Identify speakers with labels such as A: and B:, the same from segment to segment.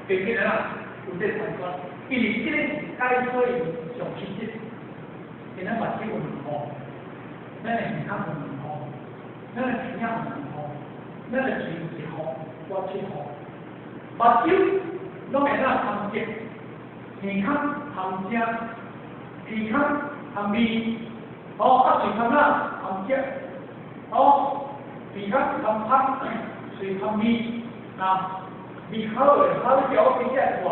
A: 袂記得啦，有這個傳說，因為這個是解說上實質，今仔目睭有兩號，咱的耳孔有兩號，咱的鼻仔有兩號，咱的喙一號，我七號，目睭攏會當含色，耳孔含聲，鼻孔含味，哦，啊喙含哪含食，哦，鼻孔含香，喙含味，啊，味好的好食，我加食一寡，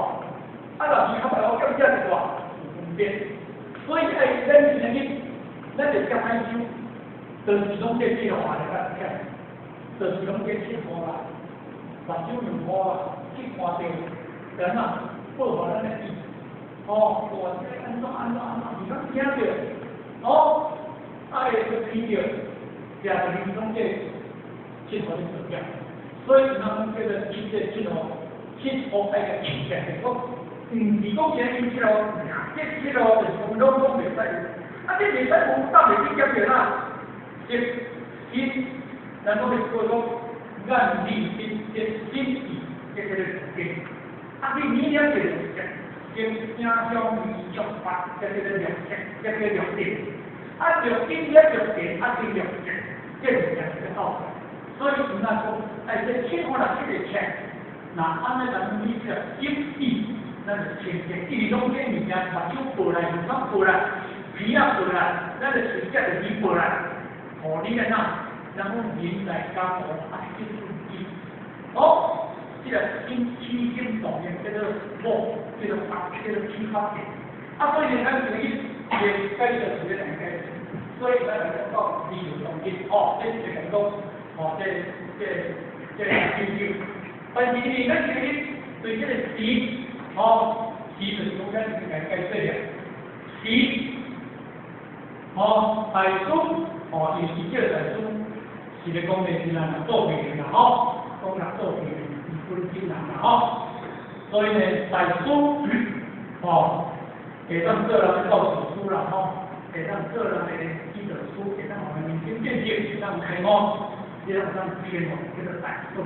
A: 啊若味較歹，我減食一寡，有分別。所以愛咱今日，咱就較歹修，就是攏這七號來較徛，就是攏這七號啦，目睭兩號啦，去看著，然後報予咱的意，哦，哇，這個按怎按怎按怎，耳孔聽著，哦，啊會去聽著，也就是攏這七號咧做了。所以咱講叫做這個七號，七號愛共記起來，就是講，毋是講這因七號，這七號就是講攏總袂使有，啊，這袂使有，當袂去檢著啦。色心，咱講咧過講眼耳鼻舌身意，這叫做五經。啊，你耳聽著就是聲聲香味觸法，這叫做六識，這叫六定。啊，六根了六定，啊，這六識，這物件是個道。所以有那講，哎，這七號若七個切，若按呢咱理解心意，咱就清晰。因為攏這物件，目睭報來，耳孔報來，鼻仔報來，咱就喙食就耳報來，予你按怎？咱講人在江湖愛去注意。哦，這個心起心動念叫做妄，叫做法，叫做起法見。啊，所以呢，咱這個一解釋是咧兩解釋，所以咱來講到理論當中，哦，這是講講，哦，這研究。但是呢，咱這個對這個時，哦，時就是講咱是來解釋的，時，哦，大師，哦，伊是叫大師，是咧講的是咱做別人啦，吼，講人做別人，伊本身人啦，吼，所以呢，大師，哦，會當做人的教師啦，吼，會當做人的指導師，會當予人明心見性，會當開悟，這個當天哦，叫做大師。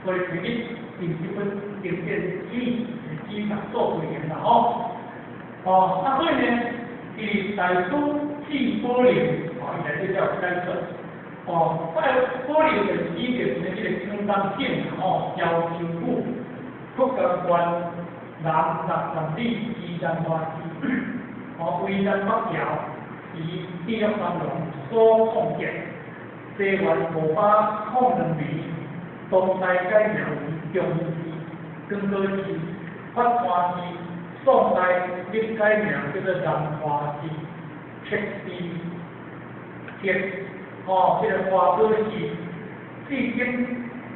A: 所以第一，用這本經典指指導做會員啦，吼。哦，啊，所以呢，伊大師字寶林，哦，伊內底才有解說。哦，寶林就是指著是這個廣東省吼，潮州府福岡縣南60里之南華市，哦，為南北朝時智樂三郎所創建，西元502年，唐代改名為中寺、光果寺、法華寺，宋代又改名叫做南華寺、赤寺、赤，哦，這個華果寺，至今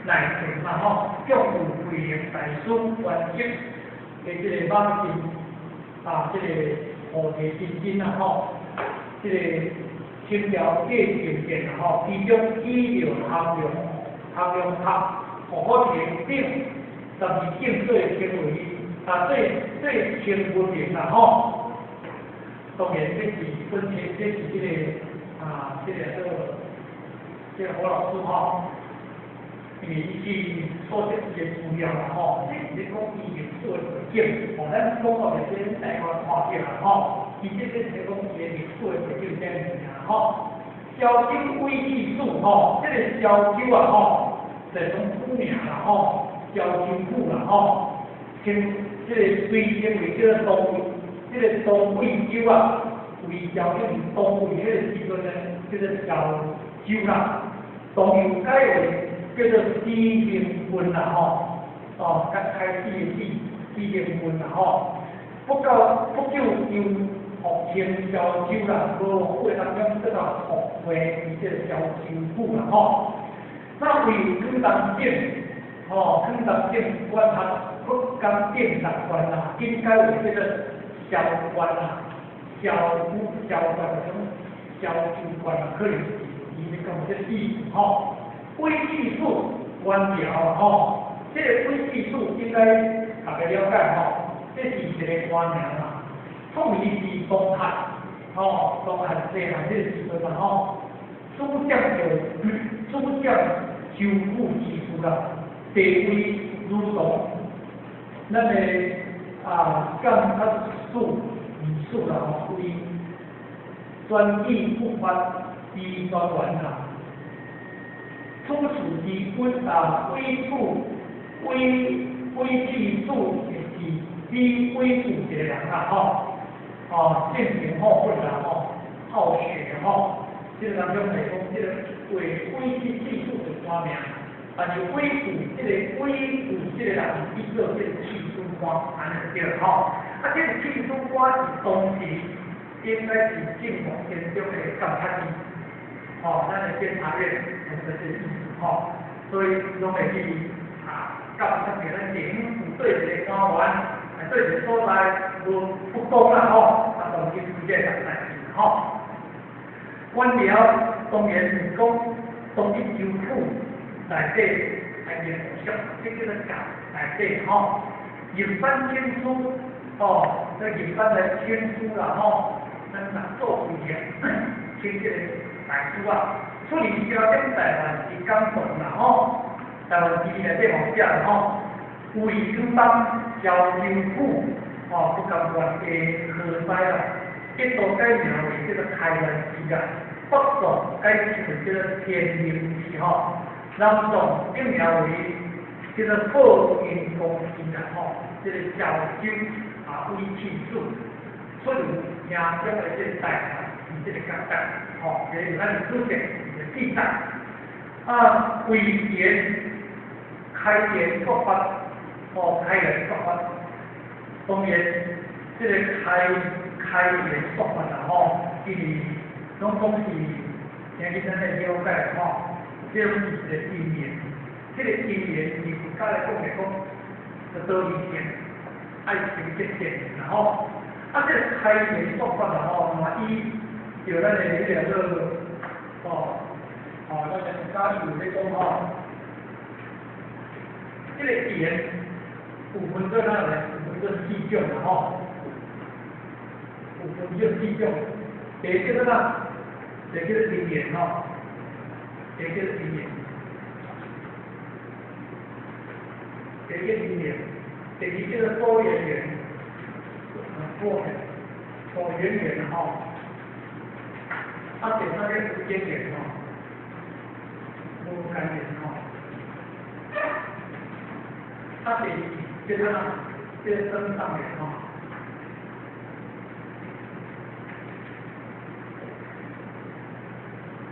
A: 內傳嘛吼，共有慧能大師圓寂的這個艋舺啊，這個菩提真經啊吼，這個清朝嘉靖殿啊吼，其中以著咸陽咸陽塔、護法亭等12景做稱為啊，做做稱聞名啦吼。當然這是本身，這是這個啊，這個做這個何老師吼，因為伊是所得一個資料啦吼，這是咧講伊歷史的背景，吼，咱講到這台灣看見啦吼，伊這個是講伊的歷史的背景這物件吼。潮州鬼氣寺吼，這個潮州啊吼，就是講府名啦吼，潮州府啦吼，稱這個隨稱為叫做東，這個東貴州啊，為潮州是東貴彼個時陣呢，叫做潮州啦，當又改為叫做始興郡啦吼，哦，較開始的始始興郡啦吼，不到不久又復稱潮州啦，無過當中得到復回這個潮州府啦吼。那位廣東省，吼，廣東省管轄福岡鎮六縣啦，今改為這個蕭縣啦，蕭府蕭縣就講潮州縣啦，可能是伊咧講這個意思吼。鬼氣寺關廟吼，這個鬼氣寺應該大家了解吼，這是一個官名啦，創立是東漢，吼，東漢西漢這個時陣啦吼，主將就主將州府之事啦，地位如同咱的啊監察使御史啦吼，為專意不發之專員啦，處事之委啊委處委委刺史是指委處一个人啦吼，哦，性情好闊啦吼，好學吼，這个當中來講，這个為委刺刺史就官名，但是委處這个委處這個人是叫做這個刺史官，按呢就對吼。啊，這個刺史官是當時應該是政府當中的監察院，吼，咱的監察院，就是這個意思吼。所以攏會去啊，監察著咱地方有對一個官員，啊對一個所在無不公啦吼，啊當去處理這個代誌吼。官僚當然是講當去州府內底來描述，這叫做教內底吼。入班請書，吼，這入班來請書啦吼，咱若做規個請這個大師啊，出任朝中台灣之港督啦吼，台灣之內底嘛有寫啦吼，為廣東潮州府吼不甘願的河西啦，一度改名為這個開元寺啦，北宋改稱為這個天寧寺吼，南宋改名為這個報應公寺啦吼，這個潮州啊委刺史出任聽講的這個台灣是這個感覺，吼，這是咱的史籍的記載。啊，為言開言說法，吼，開言說法，當然這個開言說法啦吼，伊是攏講是聽見咱來了解吼，這攏是一個因緣，這個因緣以佛教來講來講，就道理性，愛情結線啦吼。啊，這個開言說法啦吼，嘛伊著咱的彼個做，吼，吼，咱的教義有咧講吼，這個言有分做哪咧？有分做四種啦吼，有分做四種。第一叫做啥？第一叫做因緣吼，第一叫做因緣，第一因緣，第二叫做所緣緣，所所緣緣吼，啊，第三個無間緣吼，無間緣吼，啊，第四叫做啥？叫做增上緣吼。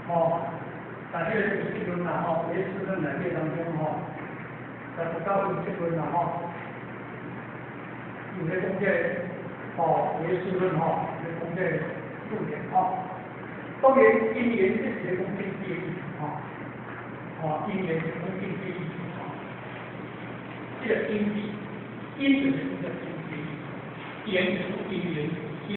A: 吼，在這個唯識論啦吼，唯識論內底當中吼，在佛教唯識論啦吼，有咧講這個吼，唯識論吼，咧講這個四緣吼。當然，因緣這是咧講經濟的意思吼，吼，因緣是講經濟的意思吼。這個經濟，因就是講這經濟，緣就是因緣。